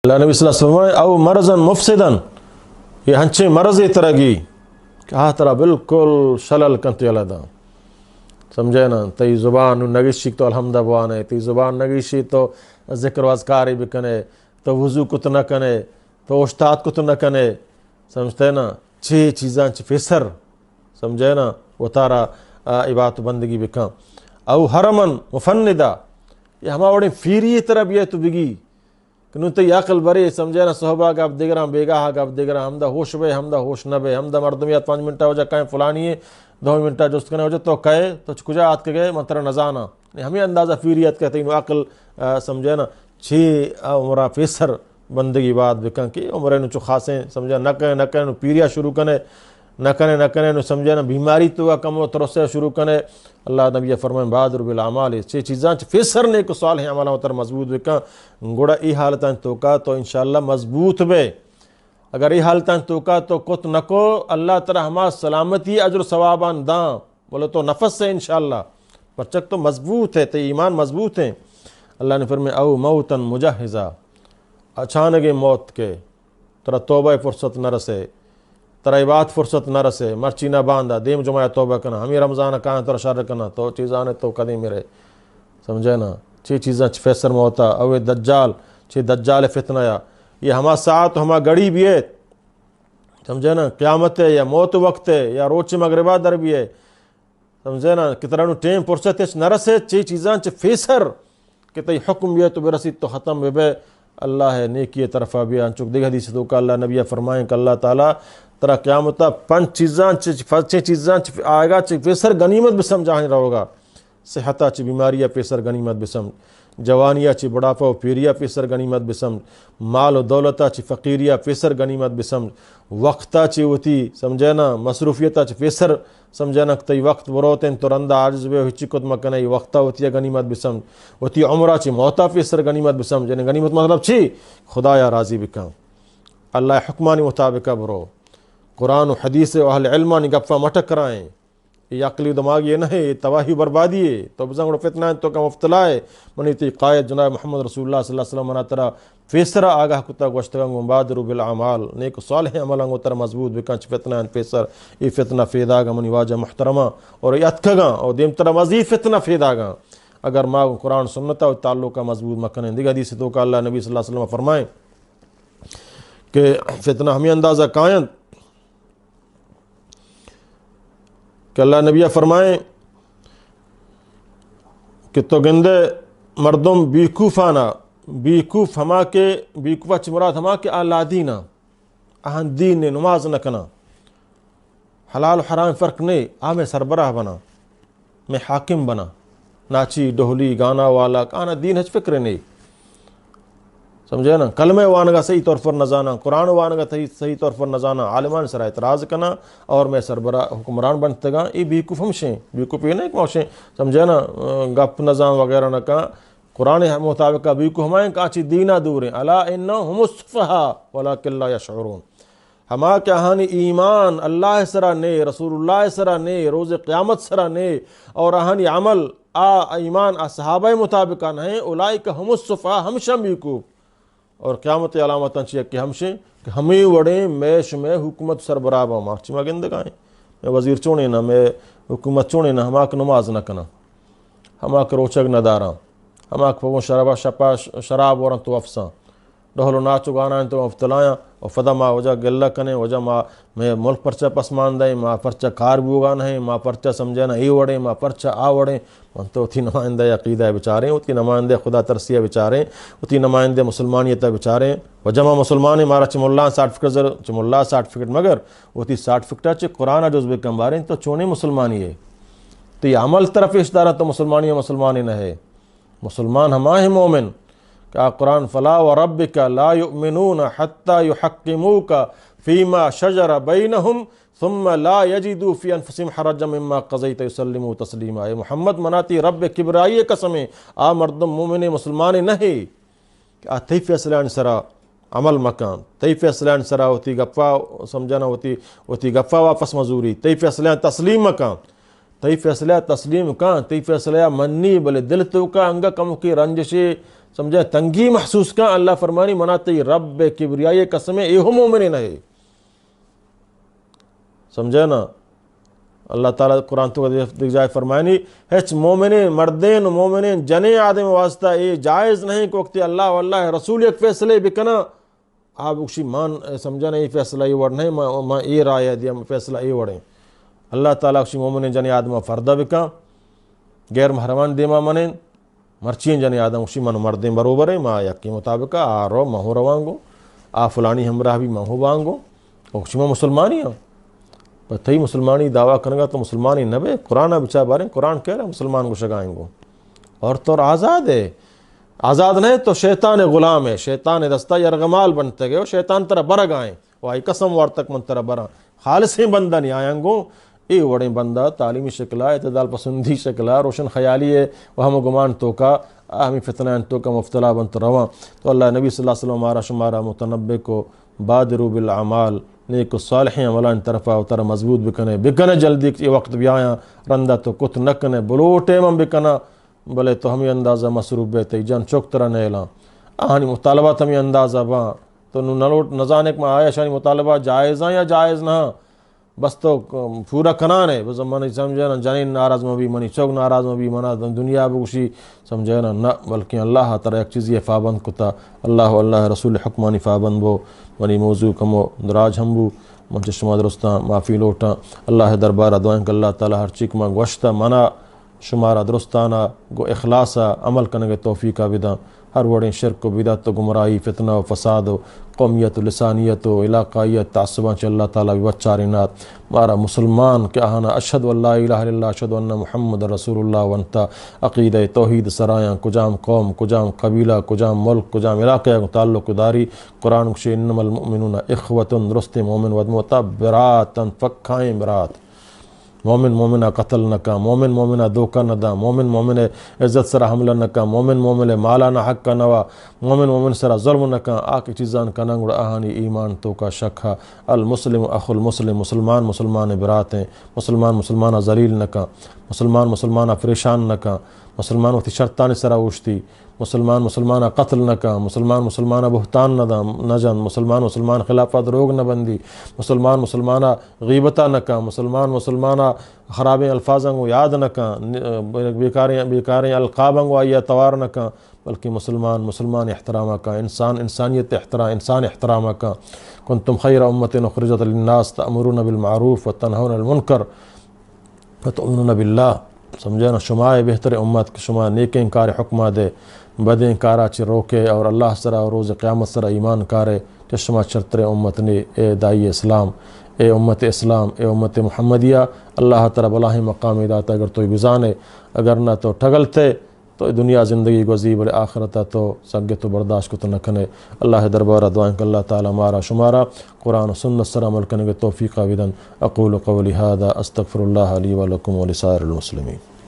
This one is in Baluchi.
اللہ نبی صلی اللہ علیہ وسلم فرمائے، او مرضا مفسدا، یہ ہنچیں مرضے ترا گی کہ آ ترا بالکل شلل کنت یلہ داں۔ سمجھے نا؟ تئی زبان نگیشی تو الحمدہ بوانے، تئی زبان نگیشی تو ذکر و اذکاری بکنے، تو وضو کت نہ کنے، تو اوشتات کت نہ کنے، سمجھتے نا؟ چے چیزاں چہ پیسر، سمجھے نا، وتارا، آ، عبادت و بندگی بکن۔ او حرما مفندا، یہ ہما وڑیں پیری ترا بیئے تو بگی کہ نوں تئی عقل برے، سمجھے نا، صحبا گپ دگراں، بیگاہا گپ دگراں، ہمدا ہوش بے، ہمدا ہوش نہ بے، ہمدا مردم یات پنچ منٹا وجہ کئے فلانی ہے، دہ منٹا جست کنے وجہ تو کئے، تو چہ کجا آتکگے، من ترا نزاناں۔ ہمے اندازہ پیری اتکہ تئی نوں عقل، آ، سمجھے نا، چے، آ، عمرا پیسر بندگی بات بکن کہ عمرے نوں چو خاصیں سمجھے نہ کنے، نہ کنے، نوں پیریا شروع کنے، نہ کنے، نہ کنے، نوں سمجھے نا، بیماری توکا کمو ترسے شروع کنے۔ اللہ نبی فرمائیں، بادر بالاعمال، چے چیزاں چہ پیسر نیک و صالح عملاں وتر مضبوط بکن، گڑا ای حالتاں توکا تو انشاءاللہ مضبوط بے۔ اگر ای حالتاں توکا تو کت نکو، اللہ ترا ہما سلامتی اجر و ثوابان داں، بولے تو نفس ہے انشاءاللہ، پرچک تو مضبوط ہے، تئی ایمان مضبوط ہے۔ اللہ نے فرمائے، او موتا مجہزا، اچانک موت کے، ترا توبہ فرصت نہ رسے، ترا عبادت فرصت نہ رسے، مرچی نہ باندا، دیم جمعہ توبہ کنا، ہمیں رمضان کہاں ترا شر کنا، تو چیزاں تو کدی میرے، سمجھے نا؟ چی چیزاں چہ پیسر موتا، اوے دجال، چی دجال فتنہ یا، یہ ہما ساعت ہما گڑی بیت، سمجھے نا؟ قیامت ہے یا موت وقت ہے یا روچ مغربہ در بیئے، سمجھے نا، کہ ترا نوں ٹیم فرصت اچ نہ رسے، چے چیزاں چہ پیسر کہ تئی حکم بیئے تو برسیت تو ختم ببے، اللہ نیکی طرفا بیئے۔ انچوک دگہ حدیث توکا اللہ نبی فرمائیں کہ اللہ تعالی ترا قیامتا پنچ چیزاں چہ، چے چیزاں چہ آئیگا چہ پیسر غنیمت بسمجھائیں روگا۔ صحتا چہ بیماریا پیسر غنیمت بسمجھ، جوانیا چہ بڑھاپا و پیریا پیسر غنیمت بسمجھ، مال و دولتا چہ فقیریا پیسر غنیمت بسمجھ، وقتا چہ وتی، سمجھے نا، مصروفیتا چہ پیسر، سمجھے نا، کہ تئی وقت بروت انت تو رندا عاجز بے و ہچی کت مکنے، ای وقتا وتیا غنیمت بسمجھ، وتی عمرا چہ موتا پیسر غنیمت بسمجھ۔ یعنی غنیمت مطلب چی؟ خدایا راضی بکن، اللہ حکمانی مطابقا برو، قرآن و حدیث و اہل علمانی گپا مٹکرائیں۔ اے عقلی و دماغی نہ ہے، اے تباہی و بربادی ہے۔ تو بزاں گڑا فتنہ انت توکا مبتلا ہے۔ منی تئی قائد جناب محمد رسول اللہ صلی اللہ علیہ وسلم منا ترا پیسرا آگاہ کتا، گوشتگاں گوں بادروا بالاعمال، نیک و صالح عملاں گوں ترا مضبوط بکن چہ فتنہ انت پیسر۔ اے فتنہ فیداگا منی واجہ محترماں اور اے اتکگاں اور دیم ترا مزید فتنہ فیداگاں۔ اگر ما گوں قرآن سنتا و تعلقا مضبوط مکنیں۔ دگہ حدیث توکا اللہ نبی صلی اللہ علیہ وسلم فرمائیں کہ فتنہ ہمیں اندازہ کاینت کہ اللہ نبی فرمائیں کہ تو گندے مردم بیوقوفانا، بیوقوف ہما کہ، بیوقوفا چہ مراد ہما کہ آ لادینا، آہن دین نے، نماز نہ کنا، حلال و حرام فرق نے، آ میں سربراہ بنا۔ میں حاکم بنا، ناچی، ڈہلی، گانا والا، آنا دین ہچ فکر نہیں۔ سمجھے نا؟ کلمہ وانگا صحیح طور پر نہ زانا، قرآن وانگا صحیح، صحیح طور پر نہ زانا، عالمان سرا اعتراض کنا اور میں سربراہ حکمران بنتگاں۔ اے بیوقوف ہمشیں، بیوقوف یہ نہیں کہ ہمشیں، سمجھے نا، گپ نہ زان وغیرہ نہ کن۔ قرآن مطابق بیوقوف ہمائیں کہ آچی دینا دوریں۔ الا انہم السفہاء ولکن لا یشعرون۔ ہما کہ آہانی ایمان اللہ سرا نے، رسول اللہ سرا نے، روز قیامت سرا نے، اور آہانی عمل آ ایمان آ صحابہ مطابقا نہ ہیں، اولئک هم السفهاء، ہمشاں بیوقوف۔ اور قیامت علامتاں چی کہ ہمشیں کہ ہمیں وڑیں میں شمے حکومت سربراہ باں، ما چی ما گندگائیں۔ میں وزیر چونے نہ، میں حکومت چونے نہ، ہما کہ نماز نہ کنا، ہما کہ روچگ نہ داراں، ہما کہ پگوں شرابا شپا شراب ورن تو افساں۔ ڈہل و ناچ و گانا انت و مبتلایاں و پدا ما وجہ گلہ کنیں، وجہ ما، مئے ملک پرچہ پسماندہ ایں، ما پرچہ کار بوگا نہ ایں، ما پرچہ سمجھے نہ اے وڑیں، ما پرچہ آ وڑیں۔ من تو وتی نمائندہ عقیدہ بچاریں، وتی نمائندہ خدا ترسی بچاریں، وتی نمائندہ مسلمانیت بچاریں۔ وجہ ما مسلمان ایں، مارا چہ ملا سرٹیفکیٹ ضرور، چہ ملا سرٹیفکیٹ مگر وتی سرٹیفکیٹ چہ قرآن جز بکن۔ باریں تو چونیں مسلمانی ہے؟ تو یہ عمل طرف پیش دارا تو مسلمانی مسلمانی نہ ہے۔ مسلمان ہما ہیں مومن کہ آ قرآن، فلا وربک لا یؤمنون حتی یحکموک فیما شجر بینہم ثم لا یجدوا فی انفسہم حرجا مما قضیت ویسلموا تسلیما۔ اے محمد، منا تئی رب کبرائی قسم ہے، آ مردم مومن مسلمان نہ ہے کہ آ تئی فیصلہ سرا عمل مکن، تئی فیصلہ سرا وتی گپا سمجھنا، وتی، وتی گپا واپس مزوری، تئی فیصلہ تسلیم مکن۔ تئی فیصلہ تسلیم کن، تئی فیصلہ منی، بلے دل توکا انگا کموکے رنجشے، سمجھے؟ تنگی محسوس کن، اللہ فرمانی، منا تئی رب کبریائی قسم ہے، اے ہم مومن نہ ہے۔ سمجھے نا؟ اللہ تعالیٰ قرآن تو دیکھ جائے فرمانی، ہچ مومن مردین و مومن جنین آدم واسطہ اے جائز نہیں کہ وقتی اللہ و اللہ رسول یک فیصلے بکنا، آپ گوشی مان، سمجھا نا، اے فیصلہ اے وڑ نہیں، ما، ما اے رائے دیا، فیصلہ اے وڑیں۔ اللہ تعالیٰ گوشی مومن جنین آدم پردہ بکن، غیر محرمان دیما منین، مرچی جنین آدم گوشی من مردین بروبر ہیں، ما یکی مطابق آ رو، من ہو روانگو، آ فلانی ہمراہ بھی من ہو بانگو، او گوشی من مسلمانی ہاں۔ پر تئی مسلمانی دعویٰ کنگا تو مسلمانی نہ بے، قرآن بچا باریں، قرآن کہہ رہا مسلمان گوشگائیں گو۔ اور تو آزاد ہے، آزاد نہیں تو شیطان غلام ہے، شیطان دستا یرغمال بنتے گئے، شیطان ترا برگائیں، و آئی قسم وارتک من ترا براں۔ خالصیں بندہ نہیں آیاں گوں، اے وڑیں بندہ تعلیمی شکلا، اعتدال پسندی شکلا، روشن خیالی ہے، وہم و گمان توکا، ہمیں فتنہ ان توکا مبتلا بنت رواں۔ تو اللہ نبی صلی اللہ علیہ وسلم مارا شمارا متنبہ کو، بادروا بالاعمال، نیک و صالحیں عملان طرفا و ترا مضبوط بکنے، بکنے جلدی کہ اے وقت بیایاں، رندا تو کت نکنے، بلوٹے من بکنا، بلے تو ہمیں اندازہ مصروف بے، تئی جن چک ترا نیلاں۔ آہانی مطالبات ہمیں اندازہ باں۔ تو نو نلوٹ، نزانے کہ ما آیا شانی مطالبہ جائز ہیں یا جائز نہ؟ بس تو پورا کنانے، بس منی سمجھے نا، جنین ناراض مبی، منی چک ناراض مبی، منا دنیا بگوشی، سمجھے نا، نہ، بلکہ اللہ ترا یک چیزی پابند کتا، اللہ و اللہ رسول حکمانی پابند بو۔ منی موضوع کمو دراج ہم بو، من چہ شما درستاں معافی لوٹاں۔ اللہ دربارہ دعائیں کہ اللہ تعالیٰ ہر چی کہ ما گوشتا منا شمارا درستانا گو اخلاصا عمل کنگ توفیقا بداں۔ ہر وڑیں شرک و بدعت و گمراہی، فتنہ و فساد و قومیت و لسانیت و علاقائیت تعصباں چہ اللہ تعالیٰ بچارینات۔ مارا مسلمان کہ آہانا اشہد ان لا الہ الا اللہ، اشہد ان محمد رسول اللہ ونتا عقیدہ توحید سرایاں، کجام قوم، کجام قبیلہ، کجام ملک، کجام علاقہ تعلق داری، قرآن گوشی انما المؤمنون اخوۃ، درستیں مومن ودموتا براتن، پکائیں برات۔ مومن مومنا قتل نہ کن، مومن مومنا دھوکہ نہ داں، مومن مومن عزت سرا حملہ نہ کن، مومن مومن مالا نہ حق نہ وا، مومن مومن سرا ظلم نہ کن، آ کہ چیزان کنن گڑا آہانی ایمان توکا شک ہا۔ المسلم اخو المسلم، مسلمان مسلمان برات ہیں، مسلمان مسلمانا ذلیل نہ کن، مسلمان مسلمانا پریشان نہ کن، مسلمان وتی شرطانی سرا اوشتی، مسلمان مسلمان ء قتل نہ کن، مسلمان مسلمان ء بہتان نہ داں، نہ جن، مسلمان مسلمان خلاف ء دروگ نہ بندی، مسلمان مسلمان ء غیبت ء نہ کن، مسلمان مسلمان ء خرابیں الفاظاں گوں یاد نہ کن، ن-، بیکاریں، بیکاریں القاباں گوں آئی ء توار نہ کن، بلکہ مسلمان مسلمان احترام ء کن، انسان انسانیت احترام، انسان احترام ء کن۔ کنتم خیر امة اخرجت للناس تأمرون بالمعروف وتنهون عن المنکر وتؤمنون باللہ، سمجھے نا، شما اے بہتریں امت کہ شما نیکیں کار حکما دے، بدیں کارا چہ روکے اور اللہ سرا اور روز قیامت سرا ایمان کارے، کہ شما شرتریں امت نی۔ اے داعی اسلام، اے امت اسلام، اے امت محمدیہ، اللہ ترا بلاہیں مقامے داتا، اگر تو بزانے، اگر نہ تو ٹگلتے، تو اے دنیا زندگی گوزی، بلے آخرت ء تو سگت و برداشت کت نہ کنے۔ اللہ دربار ء دعائیں کہ اللہ تعالی مارا شمارا قرآن و سنت سر عمل کنگ توفیق ء بدن۔ اقول قولی هذا استغفر الله لي ولكم ولسائر المسلمين۔